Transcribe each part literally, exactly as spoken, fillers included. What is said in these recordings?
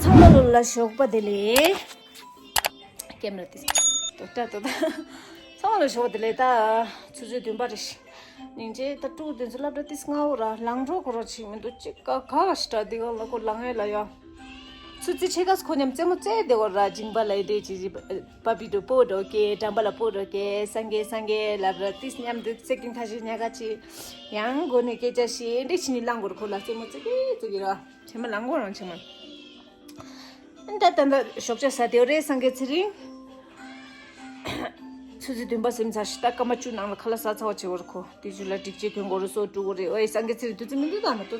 ཚང་མ་ལ་ཞོགས་པ་བདེ་ལེགས། ཀེམ་ར་ཏིས། དོ་ཏ་དོ་ཏ། ཚང་མ་ལ་ཞོགས་པ་བདེ་ལེགས། ད་ཆུ་ཚོད་བདུན་པ་རེད། སྙིང་རྗེ། ད་ཕྲུ་གུ་དེ་ཚོ་སློབ་གྲྭ་ཏིས་སྔ་བོ་ར་ལངས་འགྲོ་ཁོ་ར་ཆིག་མི་འདུག་ཅིག་ག་ག་ག་ཤི་ཏྲ་དེ་ག་ལ་ཁོ་ལངས་ཡས་ལ་ཡ། ཆུ་ཚོད་ཕྱེད་ཀ་ཁོ་མཉམ་རྩེད་མོ་རྩེ་བདེ་བོ་ར་སྦྱིན་པ་ལ་ཡི་དེ་ཅི་ཅི་པ་པི་ཏུ་པོ་འགྲོ་ཀེ་འགྲམ་པ་ལ་པོ་འགྲོ་ཀེ་སངས་རྒྱས་སངས་རྒྱས་ལབ་ར་ཏིས་མཉམ་དུ་རྩེད་གིན་ཁ་ཤི་ཉ་ག་ཅི། ཡང་མགོ་ནས་སྐད་ཆ་ཤི་འདྲེ་ཆི་ནི་ལངས་འགོར་ཁོ་ལ་རྩེད་མོ་རྩེ་གི་རྩེ་གི་ར། ཆེ་མ་ལང་གོ་རང་ཆེ་མ། ཨ་ད་ད་ད་ཞོགས་ཇ་ཟ་དེ་རེད་སངས་རྒྱས་ཚེ་རིང་། ཆུ་ཚོད་བདུན་པ་ཟིན་ཚར་ཤི་ད་སྐར་མ་བཅུ་ནང་ལ་ཁ་ལག་ཟ་ཚར་བ་བྱེད་བར་ཁོ་དེ་ཚོ་ལ་སྒྲིག་ཆས་གྱོན་དགོས་རུ་སོ་དྲུག་གོ་རེད། ཨོའི་སངས་རྒྱས་ཚེ་རིང་དུས་ཚོད་མི་འདུག་ད་ན་ཏོ།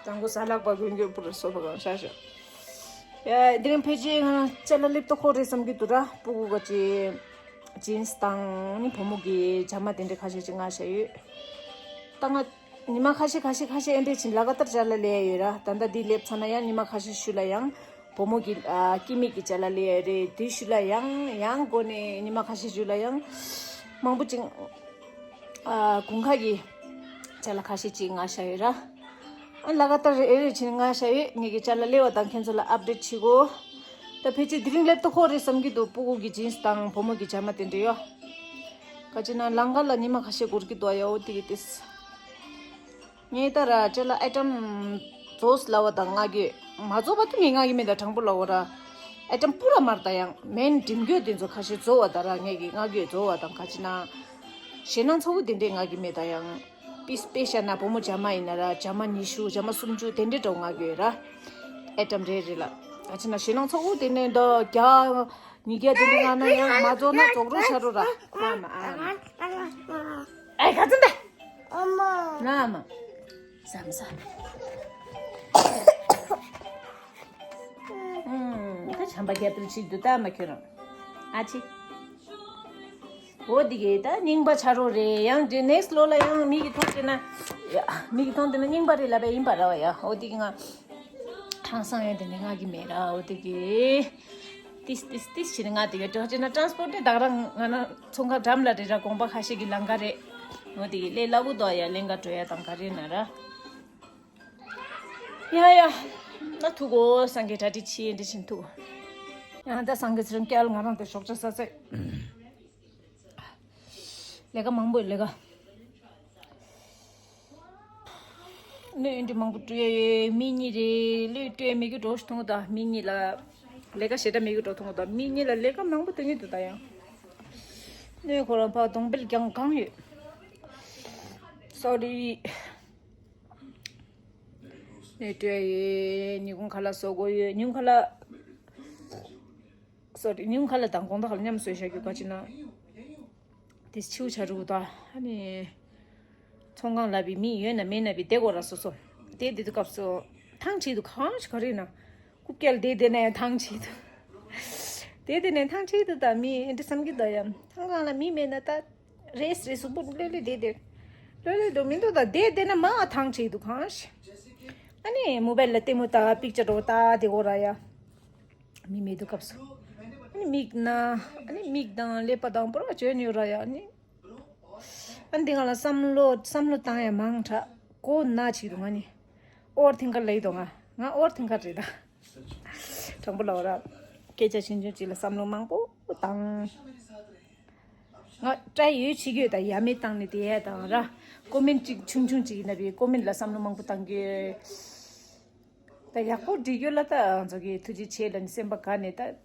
དང་པོ་ཟ་ལག་པ་གོན་གྱོན་པུ་རུ་སོ་པ་གང་ཤ་ཤ། ཡ་དེ་རིང་ཕལ་ཆེར་ང་ཅ་ལག་སླེབས་ཏོ་ཁོ་རེད་བསམ་གྱི་འདུག་ར། སྤུ་གུ་ག་ཅི་ཇིན་སི་དང་ནི་བུ་མོ་གི་ཇ་མ་དེ་འདྲ་ཁ་ཤས་ཅིག་མངགས་བཞག་ཡོད། ད་ང་ཉི་མ་ཁ་ཤས་ཁ་ཤས་ཁ་ཤས་ཨེ་འདྲས་ཕྱིན་ལ་ག་ལྟར་ཅ་ལག་ལས་ཡ་ཡོད་ར། ད་ལྟ་འདི་སླེབས་ཚར་ན་ཡང་ཉི་མ་ཁ་ཤས་ཤུལ་ལ་ཡང་བུ་མོ་གི་ཨ་སྐྱེ་དམན་གྱི་ཅ་ལག་ལས་ཡ་རེད། དེ་ཤུལ་ལ་ཡང་ཡང་སྒོ་ནས་ཉི་མ་ཁ་ཤས་ཤུལ་ལ་ཡང་མང་པོ་ཅིག་ཨ་དགུན་ཁ་གི་ཅ་ལག་ཁ་ཤས་ཅིག་མངགས་བཞག་ཡོད་ར། ཨ་ལ་ག་ལྟར་ཨེ་རེ་ཕྱིན་མངགས་བཞག་ཡོད། ངེད་ཀྱི་ཅ་ལག་སླེབས་པ་དང་ཁྱེད་ཚོ་ལ་ཨབ་ཌེཊ་བྱེད་གོ། ད་ཕལ་ཆེར་དེ་རིང་སླེབས་ཏོ་ཁོ་རེད་བསམ་གྱི་འདུག་སྤུ་གུ་གི་ཇིན་སི་དང་བུ་མོ་གི་ཇ་མ་དེ་འདྲ་ཡོད། ག་ཅི་ན་ལང་ཀ་ལ་ཉི་མ་ཁ་ཤས་འགོར་གྱི་འདུག་ཡ། འོ་དེ་གི་ཏིས། ངས་ད་ར་ཅ་ལག་ཨའི་ཊམ་རྫོགས་ལ་བ་དང་མངགས་གི་མ་རྫོགས་པ་དུ་ངས་མངགས་གི་མེད། ད་དྲང་པོ་ལ་འོ་ར། ཨའི་ཊམ་པུ་ར་མར་ད་ཡང་མེན་འགྲིམ་གྱོད་དེ་ཚོ་ཁ་ཤས་རྫོགས་བ་ད་ར། ངས་གི་མངགས་གི་རྫོགས་བ་དང་ག་ཅི་ན། ཞེད་སྣང་ཚ་བོ་དེ་འདྲས་མངགས་གི་མེད། ད་ཡང་པིས་པེ་ཤ་ན་བུ་མོ་ཇ་མ་ཡིན་ན་ར་ཇ་མ་ཉི་ཤུ་ཇ་མ་སུམ་ཅུ་དེ་འདྲས་འགྲོ་མངགས་གི་ཡོད་ར། ཨའི་ཊམ་རེ་རེ་ལ་ག་ཅི་ན་ཞེད་སྣང་ཚ་བོ་དེ་ནས་ད་རྒྱ་ཉིས་བརྒྱ་དེ་འདྲས་མངགས་ན་ཡང་མ་རྫོགས་ན་རྫོགས་རོགས་ཤ་རོ་ར། ཨ་མ་ཨ་མ། ཨེ་ག་ཚོད་འདི། ཨ་མ། ན་ཨ་མ། ཟ་མ་ཟ། ཨུམ། ད་བྱམས་པ་རྒྱབ་ཏུ་ཕྱིན་དུ་ད་མ་ཁྱོད་རང་། ཨ་ཅི། འོ་འདི་གི་ད་རྙིང་པ་ཆ་རོགས་རེད། ཡང་འདི་ནེག་སི་ལོ་ལ་ཡང་མི་གི་ཐོག་དེ་ན། ཡ། མི་གི་ཐོག་དེ་ན་རྙིང་པ་རེད་ལབ་པ་ཡིན་པ་ར་བ་ཡ། འོ་འདི་གི་ང་། ཧང་སང་ཡོད་དེ་ནས་ང་གི་མེད་ར་འོ་དེ་གི། ཏིས་ཏིས་ཏིས་བྱས་ནས་ང་དེ་གི་འགྲོ་བྱས་ན་ཊ་རན་སི་པོར་ཊི་དེ་ད་ག་རང་ང་ན་ཚོང་ཁང་འགྲམ་ལ་རེད་ར། དགོན་པ་ཁ་ཤས་ཀྱི་ལམ་ཁ་རེད། འོ་དེ་གི་ལས་སླ་བོ་དོ་ཡ། ལེན་ག་འགྲོ་ཡ་དང་ག་རེ་ན་ར། ཡ་ཡ། ན་ཐུག་གོ་སངས་རྒྱས་གྲ་སྒྲིག་ཆེ་འདྲི་བཞིན་ཐུག་ཡང་ད་སངས་རྒྱས་ཚེ་རིང་སྐྱལ་ང་རང་དེ་ཞོགས་ཇ་ཟ་ཚེ། ལས་ཀ་མང་པོ་ལས་ཀ། སྣོད་འདི་མང་པོ་བཀྲུ་ཡ་ཡོད། མི་གཉིས་རེད། ལས་བཀྲུ་ཡ་མི་གི་འགྲོ་ཐུང་ད་མི་གཉིས་ལ། ལས་ཀ་ཞེ་དྲག་མི་གི་འགྲོ་ཐུང་ད་མི་གཉིས་ལ་ལས་ཀ་མང་པོ་དོན་གཉིས་འདུག་ད་ཡང་། སྣོད་ཁོ་རང་ཕ་གདོང་པེལ་གྱང་གང་ཡོད། སོ་རི། སྣོད་བཀྲུ་ཡ་ཡོད། ཉིན་གུང་ཁ་ལག་བཟོ་དགོས་ཡོད། ཉིན་གུང་ཁ་ལག་སོ་རི་ཉིན་ཁ་ལ་དང་དགོང་དག་ལ་མཉམ་བཟོས་བཞག་རྒྱུ་ག་ཅི་ན། དེ་ཆིའུ་ཆ་རུ་དང་ཨ་ནི། ཚོང་ཁང་ལ་བི་མི་ཡོད་ན་མེད་ན་བི་དེ་གོ་ར་སོ་སོ། དེ་དེ་དུས་སྐབས་སུ་ཐང་ཆད་དུ་གང་ཞིག་ག་རེ་ན། རྐུབ་བཀྱག་དེ་དེ་ན་ཡང་ཐང་ཆད་དུ། དེ་དེ་ན་ཐང་ཆད་དུ་ད་མི་འདི་བསམ་གྱི་ད་ཡང་ཚོང་ཁང་ལ་མི་མེད་ན་ད། རེས་རེས་སུ་པུ་ལོས་ལོས་དེ་དེ། ལོས་ལོས་དུ་མི་འདུག་ད་དེ་དེ་ན་མ་ཐང་ཆད་དུ་གང་ཞིག་ཨ་ནི་མོ་བལ་ལ་ལྟད་མོ་ལྟ་པིག་ཅར་འགྲོ་ལྟ་དེ་གོ་ར་ཡ། མི་མེད་དུས་སྐབས་སུ། ཨ་ནི་མིག་ན། ཨ་ནི་མིག་དང་ཀླད་པ་དང་པོ་ར་བཅོས་ནས་ཡོད་ར་ཡ་ཨ་ནི། ཨ་ནི་འདི་ང་ལ་བསམ་བློ་བསམ་བློ་བཏང་ཡ་མང་དྲགས་གོ་ན་ཆིག་འདུག་ང་ནི། ཨོ་ཝར་ཐིང་ཀར་ལབ་ཡི་འདུག་ང་ང་ཨོ་ཝར་ཐིང་ཀར་རེད་ད། དྲང་པོ་ལབ་ར། སྐད་ཆ་ཆུང་ཆུང་ཅིག་ལ་བསམ་བློ་མང་པོ་བཏང་། ང་ཊ་རའི་ཡོད་བྱེད་ཀྱི་ཡོད་ད་ཡ་མེད་བཏང་ནས་དེ་ཡ་དང་ར། ཀོ་མེན་ཊི་ཅིག་ཆུང་ཆུང་ཅིག་ཡིན་ན་བི་ཀོ་མེན་ཊི་ལ་བསམ་བློ་མང་པོ་བཏང་གི་ཡོད། ད་ཡག་པོ་འགྲིག་ཡོད་ལ་ད་ང་ཚོ་གི་ཐུགས་རྗེ་ཆེ་ལ་ནི་སེམས་པ་དགའ་ནས་ད།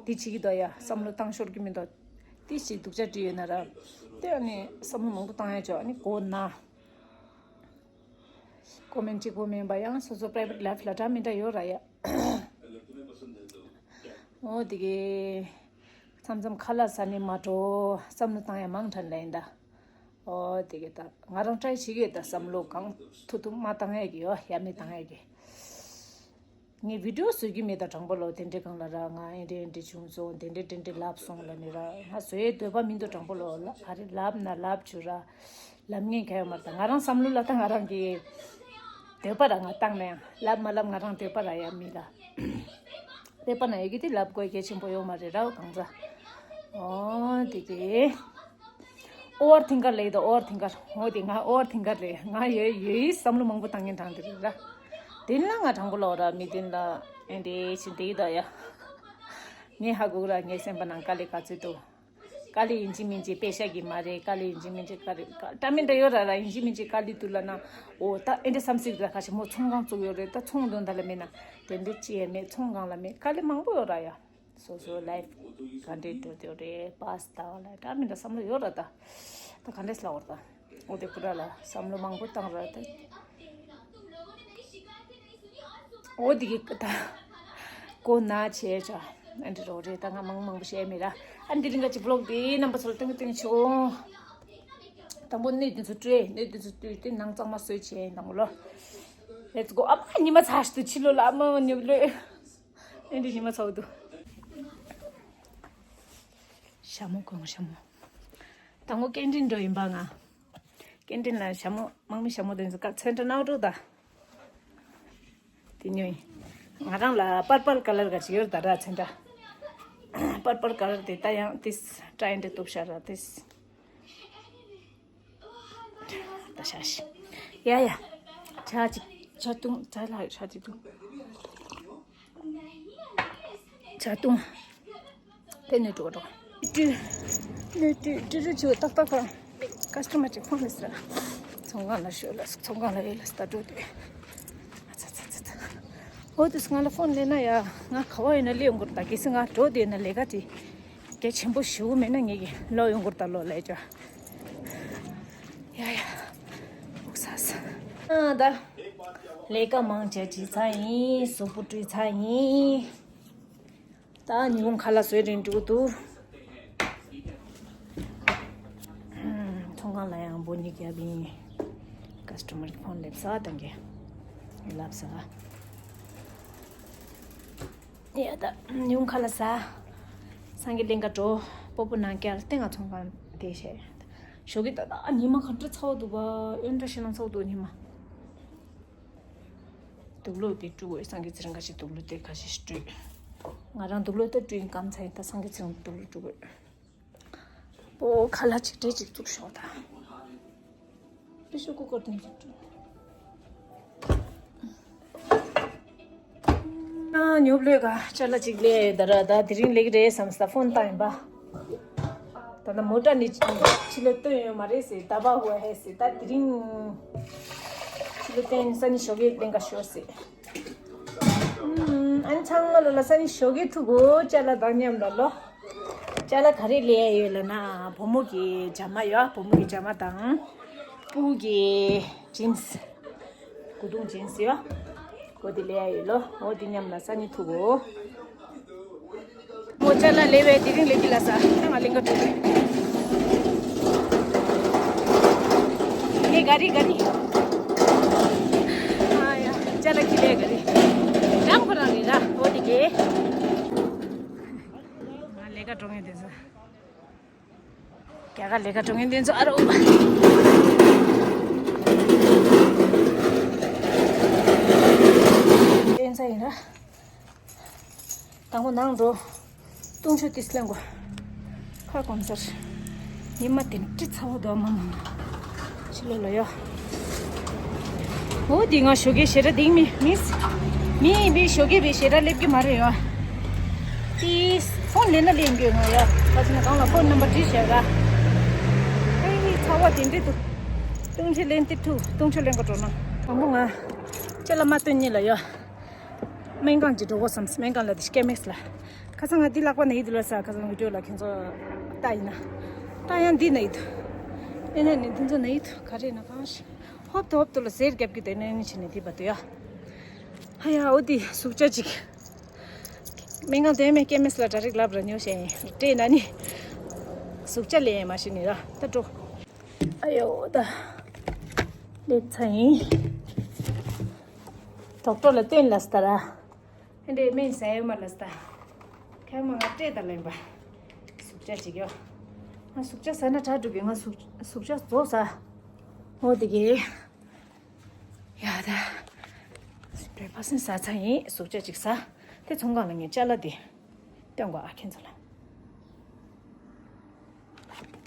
འདི་བྱེད་ཀྱི་འདུག་ཡ་བསམ་བློ་བཏང་ཤོར་གྱི་མི་འདུག་འདི་བྱེད་སྡུག་ཅག་བྲིས་ཡོད་ན་ར། དེ་ཨ་ནི་བསམ་བློ་མང་པོ་བཏང་ཡ་ཅོག་ཨ་ནི་གོ་ན། ཀོ་མེན་ཊི་གཅིག་པོ་མིན་པ་ཡང་སོ་སོ་པ་རའི་ཝེ་ཊི་ལའིཕ་ལ་འདྲ་མི་འདྲ་ཡོད་ར་ཡ། འོ་དེ་གི། མཚམས་མཚམས་ཁ་ལག་ཟ་ནས་མ་འགྲོ། བསམ་བློ་བཏང་ཡ་མང་དྲགས་ལ་ཡིན་ད། ཨོ་དེ་གི་ད་ང་རང་ཊ་རའི་བྱེད་ཀྱི་ཡོད་ད་བསམ་བློ་གང་ཐུབ་ཐུབ་མ་བཏང་ཡ་གི་ཡོད་ཡ་མེད་བཏང་ཡ་གི། ངས་བི་ཌི་ཡོ་བཟོ་གི་མེད་ད་དྲང་པོ་ལོ། དེ་འདྲའི་སྒང་ལ་ར་ང་ཨེ་འདྲ་ཨེ་འདྲ་བྱུང་སོང་། དེ་འདྲ་དེ་འདྲ་ལབ་སོང་ལ་ནི་ར་ང་བཟོ་ཡའི་འདོད་པ་མི་འདུག་དྲང་པོ་ལོ། ལ་ཨ་རེ་ལབ་ན་ལབ་བཅུག་ར། ལབ་མཁན་ག་ཡོད་མ་རེད་ད། ང་རང་བསམ་བློ་ལ་ད་ང་རང་གི་འདོད་པ་ར་ང་བཏང་ན་ཡང་ལབ་མ་ལབ་ང་རང་འདོད་པ་ར་ཡ་མི་ལ། འདོད་པ་ན་ཡོད་ཀྱི་དེ་ལབ་དགོས་གལ་ཆེན་པོ་ཡོད་མ་རེད་ར་གང་ཟ། ཨོ་དེ་གི། ཨོ་ཝར་ཐིང་ཀར་ལས་ད་ཨོ་ཝར་ཐིང་ཀར། འོ་དེ་ང་ཨོ་ཝར་ཐིང་ཀར་རེད། ང་ཡོད་ཡོད་བསམ་བློ་མང་པོ་བཏང་མཁན་དང་དེ་རེད་ལ། དེ་ན་ང་དྲང་པོ་ལོག་ར་མི་དེ་ལ་ཨེ་འདྲེ་ཞིག་འདི་ད་ཡ། ངས་ཧ་གོ་ར་ངའི་སེམས་པ་ནང་དཀའ་ལས་ག་ཚོད་འདུག་དཀའ་ལས་ཡིན་གཅིག་མིན་གཅིག་པེ་ཤ་གི་མ་རེད། དཀའ་ལས་ཡིན་གཅིག་མིན་གཅིག་དཀའ་ལས་དཀའ་འདྲ་མི་འདྲ་ཡོད་ར་ར་ཡིན་གཅིག་མིན་གཅིག་དཀའ་ལས་འདུག་ལ་ན། འོ་ད་ཨེ་འདྲ་བསམ་སྲིད་ད་ཁ་ཤས་མོ་ཚོང་ཁང་བཙུགས་ཡོད་རེད། ད་ཚོང་དོན་དག་ལ་མེད་ན་དེ་འདྲ་ཅི་ཡང་མེད། ཚོང་སྒང་ལ་མེད། དཀའ་ལས་མང་པོ་ཡོད་ར་ཡ། སོ་སོའི་ལའིཕ་ག་འདྲས་འགྲོ་དེ་རེད། པཱ་སི་ད་ལ་འདྲ་མི་འདྲ་བསམ་བློ་ཡོད་ར་ད། ད་ག་འདྲས་ལ་འོར་ད། འོ་དེ་ཁོ་ར་ལ་བསམ་བློ་མང་པོ་བཏང་ར་ད། འོ་དེ་གི་ད་ཀོ་ན་བྱས་ཆ་ཨ་འདྲ་རོ་རེད། ད་ང་མང་མང་པོ་བཤད་མེད་ར། ཨ་འདི་རིང་ག་ཅིག་བི་ལོག་དེ་རྣམ་པ་ཚོ་ལ་སྟོན་གི་སྟོན་གི་ཆོག་དང་པོ་གནས་དེ་ཚོ་སྤྲོས། གནས་དེ་ཚོ་སྤྲོས་ཏེ་ནང་གཙང་མ་བཟོས་བྱས་དང་པོ་ལོ། Let's go. ཨ་མ་ཉི་མ་ཚ་ཞིག་ཏུ་ཕྱི་ལོ་ལ་ཨ་མ་ཉོབ་ལོས། ཨེ་འདྲ་ཉི་མ་ཚ་བོ་འདུག་ཞྭ་མོ་གོང་ཞྭ་མོ། དང་པོ་སྐད་འཕྲིན་འགྲོ་ཡིན་པ་ང་། སྐད་འཕྲིན་ལ་ཞྭ་མོ་དམག་མི་ཞྭ་མོ་དེ་ཚོ་ཀ་ཚོན་ཁྲ་ནག་འགྲོ་ད། དེ་ཉོ་ཡིན། ང་རང་ལ་པར་པལ་ཀ་ལར་ག་ཅིག་ཡོད་ད་ར་ཚོན་ཁྲ། པར་པལ་ཀ་ལར་དེ་ད་ཡང་ཏིས་ཀྲ་ཡིན་དེ་གཏུབ་ཤ་ར་ཏིས། ད་ཤ་ཤི། ཡ་ཡ། ཇ་ཅིག་ཇ་བཏུང་ཇ་ལ་ཇ་ཅིག་བཏུང་། ཇ་བཏུང་། དེ་ནས་འགྲོ་འགྲོ། ཏུ། ནས་ཏུ་ཏུ་རུ་ཆུ་ཏག་ཏག་ག་ཀ་སི་ཊ་མར་ཅིག་ཕོན་སླེབས་སོང་། ཚོང་ཁང་ལ་ཤོད་ལ་ཚོང་ཁང་ལ་ཡོད་ལ་ད་འགྲོ་དུས། ཨ་ཚ་ཚ་ཚ་ཚ། འོ་དུས་ང་ལ་ཕོན་སླེབས་ན་ཡ། ང་ག་བ་ཡིན་ན་སླེབས་ཡོང་གི་རེད་ད། གལ་སྲིད་ང་འགྲོ་དུས་ན་ལས་ཀ་དེ་གལ་ཆེན་པོ་ཞེ་པོ་མེད་ན་ངེད་ཀྱིས་ལོག་ཡོང་གི་རེད་ད། ལོག་ལས་ཅོ། ཡ་ཡ། ཨུག་ས་ས། ཨ་ད། ལས་ཀ་མང་ཆེ་བྱས་ཚར་ཡིན། གཟུགས་པོ་བཀྲུས་ཚར་ཡིན། ད་ཉིན་གུང་ཁ་ལག་བཟོས་རན་འགྲོ་འདུག་ཚོང་ཁང་ལ་ཡང་འབོ་ཉིག་ཡ་བིན། ཀ་སི་ཊ་མར་གྱི་ཕོན་སླེབས་ས་དང་གི་ལབ་ས། ཡ་ད་ཉིན་གུང་ཁ་ལག་ཟ། སང་གི་གླིང་ག་འགྲོ། སྤོ་བོ་ནང་བསྐྱལ་ཏེ་ང་ཚོང་ཁང་དེ་བྱས། ཞོགས་ཀྱི་ད་ད་ཉི་མ་ག་འདྲ་ཚ་བོ་འདུག་པ། ཨེ་འདྲ་ཞེད་སྣང་ཚ་བོ་འདུག་ཉི་མ། དུག་ལོག་དེ་བཀྲུ་དགོས། སང་གི་ཚེ་རིང་ཁ་ཤས་དུག་ལོག་དེ་ཁ་ཤས་ཤིག་བཀྲུས། ང་རང་དུག་ལོག་ད་བཀྲུས་སྐམ་ཚ་ཡིན། ད་སང་གི་ཚེ་རིང་དུག་ལོག་བཀྲུ་དགོས། པོ་ཁ་ལག་ཅིག་འདྲེ་ཅིག་བཙུགས་ཤོག་ད། པི་ཤུ་ཀུ་ཀར་དེ་ཚོ་བཀྲུས། ཨ་ཉོབ་ལོས་ག་ཅ་ལག་ཅིག་ལས་ཡོད་ད་ར། ད་དེ་རིང་ལེགས་རེད་བསམ་ས་ཕོན་བཏང་ཡིན་པ། ད་ལྟ་མོ་ཊ་ནི་ཕྱི་ལོ་བཏོན་ཡོད་མ་རེད་ཟེར། ད་བ་ཧུ་ཧེ་ཟེར། ད་དེ་རིང་ཕྱི་ལོ་བཏོན། སང་ཉིན་ཞོགས་ཀས་གླིང་ག་ཤོག་ཟེར། ཨུམ། ཨ་ནི་ཚང་མ་ལ་ལ་སང་ཉིན་ཞོགས་ཀས་ཐུག་གོ། ཅ་ལག་དང་མཉམ་ལ་ལོ། ཅ་ལག་ག་རེ་ལས་ཡོད་ལ་ན་བུ་མོ་གི་ཇ་མ་ཡོད། བུ་མོ་གི་ཇ་མ་དང་། སྤུ་གི་ཇིན་སི། གོས་ཐུང་ཇིན་སི་ཡོད། གོ་དེ་ལས་ཡོད་ལོ། འོ་དེ་མཉམ་ལ་སང་ཉིན་ཐུག་གོ། མོ་ཅ་ལག་ལས་པའི་དེ་རིང་ལས་ཀྱི་ལ་ས་ད་ང་གླིང་ག་འགྲོ་གི། ལས་ག་རི་ག་རི། ཨ་ཡ་ཅ་ལག་གི་ལས་ག་རི། འགྲམ་ཁོ་རང་རེད་ར། འོ་དེ་གེ། ང་ལས་ཀ་འགྲོ་ངེས་དེ་ཚོ། རྒྱ་གར་ལས་ཀ་འགྲོ་མཁན་དེ་ཚོ་ཨ་རོ། བསྟན་ས་ཡིན་ར། དང་པོ་ནང་འགྲོ། ལྟུང་ཆོག་ཏིས་ལེན་གོ། ཁ་གོམ་སར། ཉི་མ་དེ་འདྲི་ཚ་བོ་དོ་མ་མ་མ། ཕྱི་ལོགས་ལ་ཡོད། འོ་དེ་ང་ཞོགས་ཀས་ཞེ་དྲག་དེང་མི་མིས། མི་ཡིན་པའི་ཞོགས་ཀས་པའི་ཞེ་དྲག་སླེབས་ཀྱི་མ་རེད་ཡོད། ཏིས་ཕོན་ལེན་ན་ལེན་དགོས་ང་ཡོད། ཁ་ཚོན་གང་ལ་ཕོན་ནམ་བར་བྲིས་བཞག་ག་ཨེ་ཚ་བ་དེ་འདྲི་འདུག་ལྟུང་ཆོག་ལེན་ཏི་ཐུ་ལྟུང་ཆོག་ལེན་ག་འགྲོ་ན། དང་པོ་ང་ཅ་ལག་མ་སྟོན་ཉིད་ལ་ཡོད། སྨན་ཁང་ཅིག་འགྲོ་དགོས་བསམ། སྨན་ཁང་ལ་དེ་སྐྱེ་མེད་ལ། ཁ་སང་ང་འདི་ལག་པ་ན་ཡིད་ལ་ས། ཁ་སང་བི་ཌིའོ་ལ་ཁྱེད་ཚོ་ལྟ་ཡིན་ན། ལྟ་ཡང་འདི་ན་ཡིད། ཨེ་ན་ནི་འདི་ཚོ་ན་ཡིད་ག་རེ་ན་གང་ཞིག་ཧོབ་ཏུ་ཧོབ་ཏུ་ལ་ཟེར་རྒྱབ་ཀྱི་དེ་ནས་ནི་ཕྱིན་ནས་འདི་བ་དུ་ཡ། ཧ་ཡ་འོ་འདི་ཟུག་ཅ་ཅིག་སྨན་ཁང་དེ་མེད་སྐྱེ་མེད་ལ་གྲ་རིག་ལབ་ར་ཉོ་ཞེས་སྤྲད་ན་ནི། ཟུག་ཅ་ལས་མ་ཤི་ནི་ར་ད་འགྲོ། ཨ་ཡོ་ད། སླེབས་ཚར་ཡིན། ཌོག་ཊར་ལ་སྟོན་ལ་སྟ་ར། ཨེ་འདྲས་སྨན་ཟ་ཡོད་མ་ལ་སྟ། ཁྱེད་མ་ང་སྤྲད་ད་ལེན་པ། ཟུག་ཅ་ཅིག་ཡོད། ང་ཟུག་ཅ་ཟ་ན་དྲག་འགྲོ་གི་ང་ཟུག་ཟུག་ཅ་རྫོགས་ཟ། འོ་དེ་གི། ཡ་ད། བེ་ཕ་སིན་ཟ་ཚ་ཡིན་ཟུག་ཅ་ཅིག་ཟ། དེ་ཚོང་ཁང་ལ་ངས་ཅ་ལག་དེ། སྟོན་གོ་ཨ་ཁྱེད་ཚོ་ལ།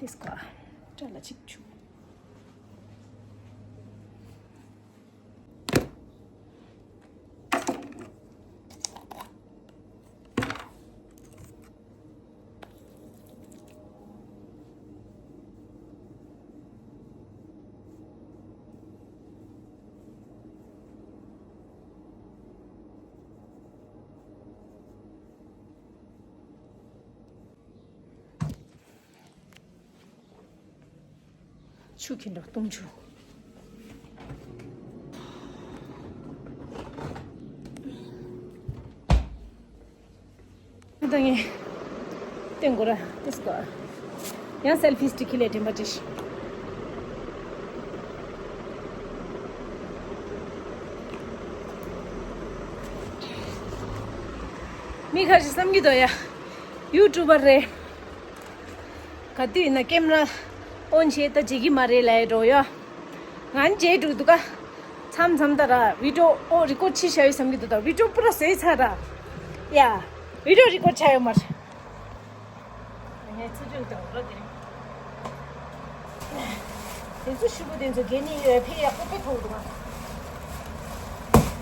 ཏིས་ཀ། སྐྲ་ལ་གཅིག་བྱུག་ཆུ་ཁྱེར་འགྲོ་བཏུང་ཆུ། ད་ངས་བསྟན་དགོས་ར་ཏིས་གོ། ཡང་སེལ་ཕི་སི་ཊིག་ཁྱེར་ལས་དྲན་པ་ཅིག་མི་ཁ་ཤས་བསམ་གྱི་འདུག་ཡ། ཡུ་ཊུབ་པར་རེད། ག་དུས་ཡིན་ན་ཀེམ་ར་ཨོན་བྱས་ད་བརྗེད་ཀྱི་མ་རེད་ལབ་ཡ་འགྲོ་ཡ། ང་ནི་བརྗེད་འགྲོ་འདུག་ག་མཚམས་མཚམས་ད་ར་བི་ཌིའོ་ཨོ་རི་ཀོཌ་བྱས་བཞག་ཡོད་བསམ་གྱི་འདུག་ད་བི་ཌིའོ་པུ་ར་བཟོས་ཚར་ར། ཡ། བི་ཌིའོ་རི་ཀོཌ་བྱས་ཡོད་མ་རེད། ངས་ཚིག་ཆུ་དང་རོ་དེ་རིང་། དེ་ཚོ་ཞུ་བོ་དེ་ཚོ་གད་སྙིགས་ཡོད་ཕེ་ཡག་པོ་ཕེ་ཐོག་འདུག་ག་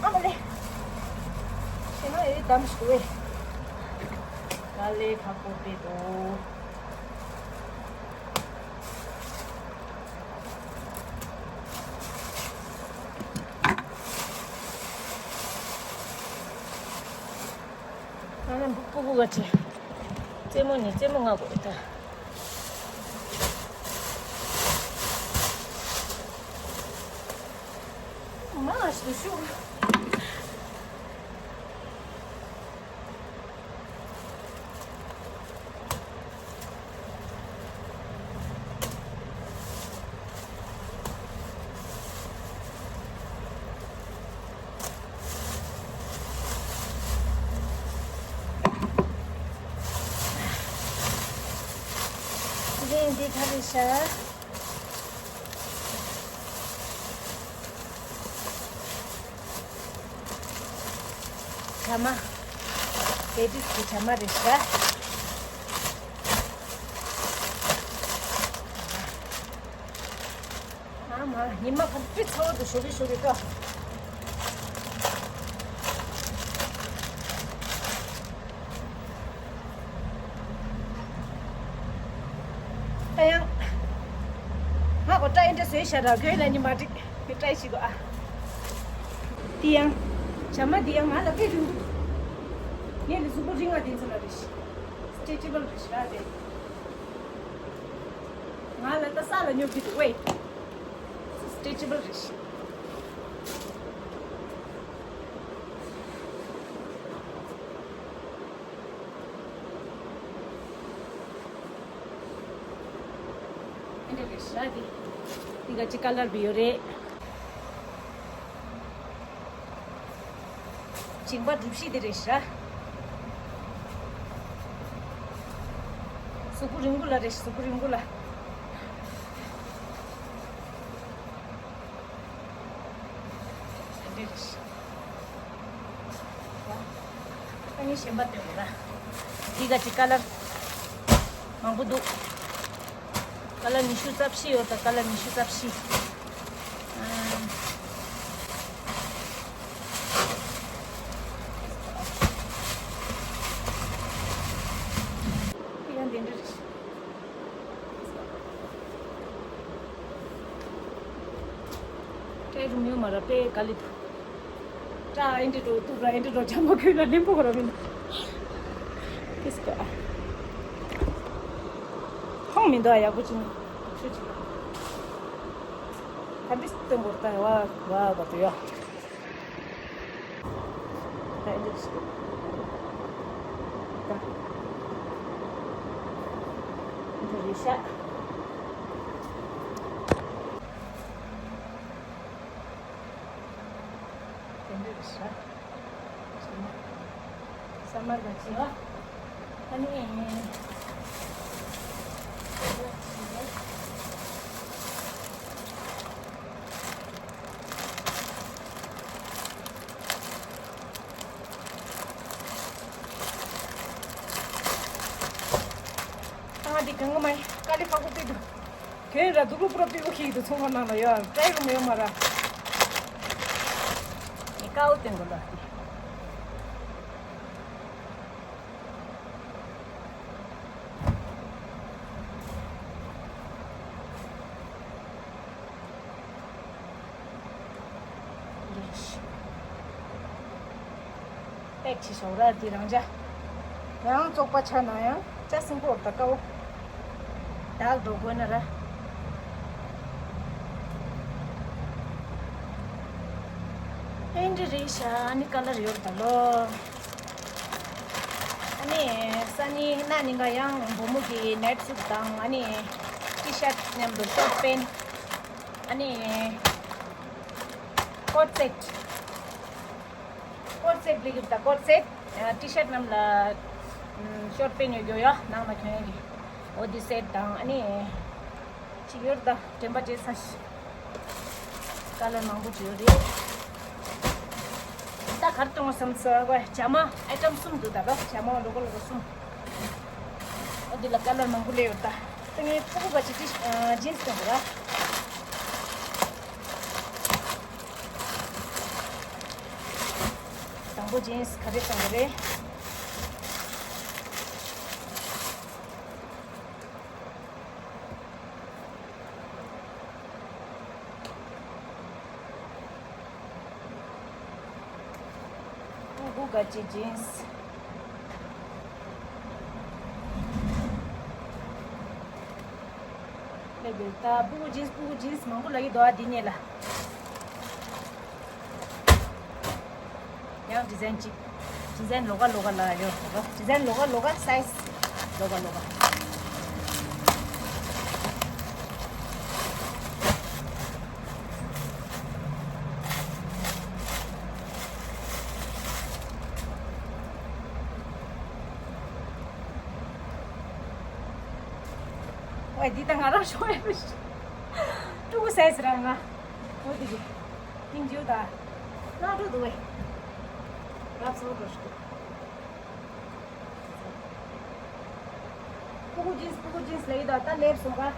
ཨ་མ་ལེ། ཤེས་ན་ཨེ་དམ་ཞུ་བས། ད་ལས་ཁག་པོ་དཔེ་འདུག་ང་ལ་འབུ་ཀུ་ཀུ་ག་ཆེ། རྩེད་མོ་ནི་རྩེད་མོ་ང་དགོས་ད། མ་ཞུ་ཞུ། འདི་འདི་ག་རེ་ཤ། ཇ་མ། ལེ་ཌིས་ཀྱི་ཇ་མ་རེད་ཤག་ཨ་མ་ཉི་མ་ག་ཚོད་ཚ་བོ་དུ་ཞོགས་ཀྱི་ཞོགས་ཀྱི་ཀ་ད་ཡང་། ང་གོ་ཏྲ་ཨིན་ཏྲ་བཟོས་ཤ་ར་གོས་ལ་ཉི་མ་ཏིག་མི་ཏྲ་ཞིག་གོ་ཨ། དེ་ཡང་། བྱ་མ་དེ་ཡང་ང་ལ་དཔེ་རིང་པོ་འདུག་ངས་ལས་གཟུགས་པོ་རིང་བ་དེ་ཚོ་ལ་རེ་ཞིག་སི་ཊེ་ཅི་བལ་རེ་ཞིག་ར་དེ། ང་ལ་ད་ས་ལ་ཉོ་གི་འདུག་ཝེ། སི་ཊེ་ཅི་བལ་རེ་ཞིག་འདི་འདྲ་རེད་ཤག་འདི་འདི་ག་ཅི་ཀ་ལར་བི་ཡོད་རེད། ཞིང་པ་གྲུ་བཞི་འདི་རེད་ཤག་གཟུགས་པོ་རིང་པོ་ལ་རེད་གཟུགས་པོ་རིང་པོ་ལ། འདི་རེད་ཤག་ཨ་ནི་གཞན་པ་སྟོན་དགོས་ར། འདི་ག་ཅིག་ཀ་ལར་མང་པོ་འདུག་ཀ་ལར་ཉི་ཤུ་རྩ་བཞི་ཡོད་ད་ཀ་ལར་ཉི་ཤུ་རྩ་བཞི། ཨ། ཡང་འདི་འདྲ་རེད། སྤྲད་རུང་ཡོད་མ་ར་དཔེ་དཀའ་ལས་འདུག་ཀྲ་ཨེ་འདྲ་འགྲོ་འདུག་ར་ཨེ་འདྲ་འགྲོ་ཇ་མ་ཁོལ་ལ་ལེན་པོ་ག་ར་མིན། ཀིས་ཀ་ཧོང་མི་འདུག་ཡག་པོ་ཅིག་ནི་ཆུ་ཅིག་ལ་ཧ་འདྲི་སྟོན་གོ་ད་ཡ་བ་བ་བ་དུ་ཡ། ད་ཨེ་འདྲ་ཞིག་ད་ཨེ་འདྲ་རེད་ཤག་དེ་འདྲ་རེད་ཤག་ས་མར་ག་ཅི་ཡོད། ཨ་ནི། ཨ་འདི་གང་ག་མ་ཡིན་དཀའ་ལས་ཁག་པོ་དཔེ་འདུག་དེ་ར་དུག་ལོ་པུ་ར་པི་འུ་ཁྱི་དུ་ཚོང་ཁང་ནང་ལ་ཡོད་ཀྲའི་རུ་མེད་མ་ར། ངས་ཀའོ་སྟོན་དགོས་ལ། པེག་ཆེ་ཤོག་ར་དེ་རང་ཅག་ཡང་བཙོག་པ་ཆགས་ན་ཡང་ཅ་སིང་པོར་ད་ཀའོ། དག་འགྲོ་དགོས་ན་ར། ཨེ་འདྲ་རེད་ཤག་ཨ་ནི་ཀ་ལར་ཡོད་ད་ལོ། ཨ་ནི་སང་ཉིན་གནངས་ཉིན་ཀ་ཡང་བུ་མོ་གི་ནའིཊ་སུཊ་དང་ཨ་ནི་ཊི་ཤརཊ་མཉམ་དུ་ཤོརཊ་པེན། ཨ་ནི་ཀོཊ་སེཊ། ཀོཊ་སེཊ་ལེགས་ཀྱི་ད་ཀོཊ་སེཊ། ཊི་ཤརཊ་རྣམས་ལ་ཤོརཊ་པེན་ཡོད་རྒྱུ་ཡོད་ནང་ལ་གྱོན་ཡོད་ཀྱི། འོ་དེ་སེཊ་དང་ཨ་ནི་ཅིག་ཡོད་ད་དྲན་པ་བརྗེད་ཚར་ཤག་ཀ་ལར་མང་པོ་ཅིག་ཡོད་རེད། ད་གར་གཏོང་བསམ་ས་གོ་ཇ་མ་ཨའི་ཊམ་གསུམ་འདུག་ད་ག་ཇ་མ་ལོ་གོ་ལོ་གོ་གསུམ། འོ་འདི་ལ་ཀ་ལར་མང་པོ་སླེབས་ཡོད་ད། ད་ངས་ཕྲུ་གུ་ག་ཅིག་ཏི་ཇིན་སི་སྟོན་དགོས་ར། དང་པོ་ཇིན་སི་ག་རེ་སྟོན་དགོས་རེད། ཕྲུ་གུ་ག་ཅིག་ཇིན་སི། ལེ་བེ་ད་ཕྲུ་གུ་ཇིན་སི་ཕྲུ་གུ་ཇིན་སི་མང་པོ་ལ་ཡི་དོ་ཨ་འདི་ཉེ་ལ། ཡང་ཌི་ཛའིན་གཅིག་ཌི་ཛའིན་ལོགས་ཀ་ལོགས་ཀ་ལ་ཡོད། ཌི་ཛའིན་ལོགས་ཀ་ལོགས་ཀ་སའི་ཛི་ལོགས་ཀ་ལོགས་ཀ། ཝའི་འདི་ད་ང་རང་ཤོག་ཡ་མི་ཤེས། ཕྲུ་གུ་སའི་ཛི་རང་ང་། འོ་དེ་གི། ཀིང་ཇིའུ་ད། ན་འགྲོ་འདུག་ཝེ། རབ་སོ་འགྲོ་ཤོག་ཕྲུ་གུ་ཇིན་སི་ཕྲུ་གུ་ཇིན་སི་ལ་ཡི་ད་ད་ལེབ་སོང་ག་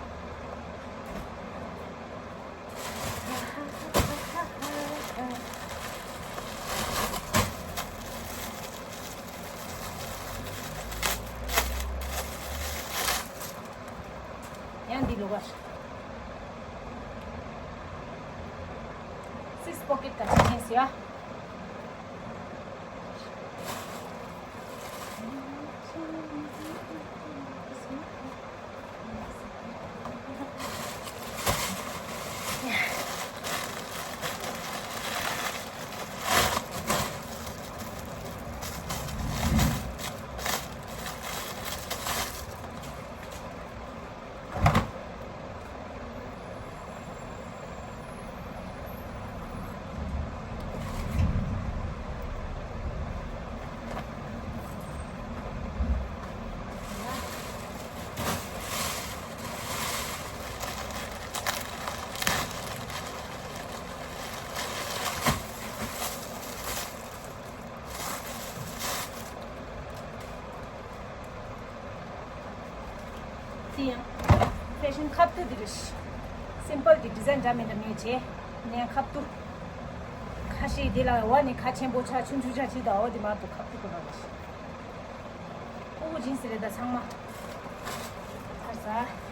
ཡང་འདི་ལོ་བར། སིགས་པོ་ཀེཊ་ག་ཅིག་ཡིན་ཟེར་ཡ། དེ་ཡང་ཕེ་ཤན་ཁ་བཏུད་དེ་རེད། སིམ་པལ་གྱི་ཌི་ཛའིན་འདྲ་མི་འདྲ་མེད་བྱས་ནས་ཁ་བཏུད། ཁ་ཤས་དེ་ལ་འོ་ནི་ཁ་ཆེན་པོ་ཆ་ཆུང་ཆུང་ཆ་ཅིག་དང་འོ་དེ་མ་གཏོགས་ཁ་བཏུད་དགོས་ར་རེད། ཕྲུ་གུ་ཇིན་སི་རེད་ད་ཚང་མ། ཁ་ཟ།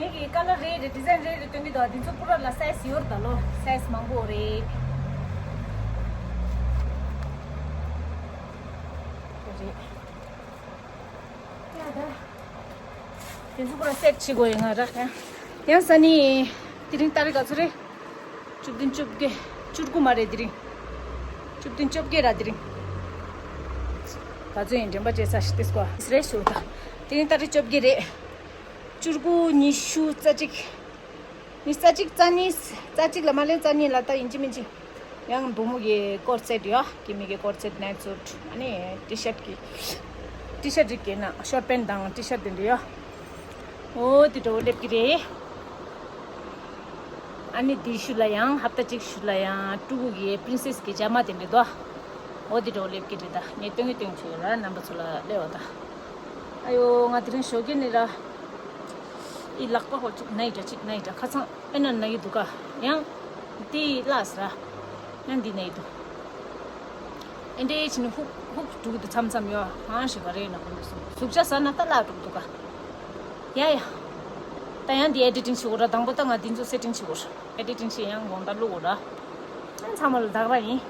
ངེད་ཀྱི་ཀ་ལར་རེ་རེ་ཌི་ཟའིན་རེ་རེ་སྟོན་གྱི་འདུག་འདི་ཚོ་པུ་ར་ལ་སའི་ཛི་ཡོད་རེད་ད་ལོ། སའི་ཛི་མང་པོ་རེད། དེ་ཚོ་པུ་ར་སེཊ་བྱེད་དགོས་ཡིན་ང་ར། ཡང་ས་ནི་དེ་རིང་ཏ་རིག་ག་ཚོད་རེད། བཅུ་བདུན་བཅོ་བརྒྱད། བཅུ་དགུ་མ་རེད་དེ་རིང་། བཅུ་བདུན་བཅོ་བརྒྱད་ར་དེ་རིང་། ག་ཚོད་ཡིན་དྲན་པ་བརྗེད་ཚར་ཤི་ཏེ་སྐོ་རེད་ཞུ་ད། དེ་རིང་ཏ་རིག་བཅོ་བརྒྱད་རེད། བཅུ་དགུ་ཉི་ཤུ་རྩ་གཅིག་ཉི་ཤུ་རྩ་གཅིག་རྩ་གཉིས། རྩ་གཅིག་ལ་མ་ལེན་རྩ་གཉིས་ལ་ད་ཡིན་གཅིག་མིན་གཅིག་ཡང་བུ་མོ་གི་ཀོར་སེཊ་ཡོད། ཀི་མི་གི་ཀོར་སེཊ་ནའིཊ་སུཊ། ཨ་ནི་ཊི་ཤར་གི་ཊི་ཤར་རིགས་ཀྱི་ན་ཤོར་ཊི་པེན་ཊི་དང་ཊི་ཤར་ཊི་དེ་འདྲ་ཡོད། འོ་དེ་འདྲ་བོ་སླེབས་ཀྱི་རེད། ཨ་ནི་དེའི་ཤུལ་ལ་ཡང་ཧབ་ཏ་གཅིག་ཤུལ་ལ་ཡང་ཕྲུ་གུ་གི་པི་རིན་སེ་སི་གི་ཇ་མ་དེ་འདྲ་འདུག་འོ་དེ་འདྲ་བོ་སླེབས་ཀྱི་རེད། ད་ངས་སྟོན་གི་སྟོན་གི་བྱས་ཡོད་ར། རྣམ་པ་ཚོ་ལ་སླེབས་བ་ད། ཨ་ཡོ་ང་དེ་རིང་ཞོགས་ཀས་ནས་ར། ཨི་ལག་པ་ཧོ་གཅིག་ན་ཡི་འདྲ་གཅིག་ན་ཡི་འདྲ། ཁ་སང་ཨེ་ན་ན་ཡི་འདུག་ག་ཡང་། དེ་ལགས་ར། ཡང་འདི་ན་ཡི་འདུག་ཨེ་འདྲའི་ཕྱིན་ནས་ཧུག་ཧུག་འགྲོ་གི་འདུག་མཚམས་མཚམས་ཡོད། ཧང་ཞིག་ག་རེ་ཡིན་ན་གོ་འདུག་སོང་། ཟུག་ཆ་ཟ་ན་ད་ལག་འགྲོ་གི་འདུག་ག་ཡ་ཡ། ད་ཡང་འདི་ཨེ་ཌི་ཊིང་བྱེད་དགོས་ར། དང་པོ་ད་ང་འདི་ཚོ་སེ་ཊིང་བྱེད་དགོས་ར། ཨེ་ཌི་ཊིང་བྱེད་ཡང་དགོང་དག་བླུག་དགོས་ར། ཨ་ཚང་མ་ལ་བདག་ར་ཡིན།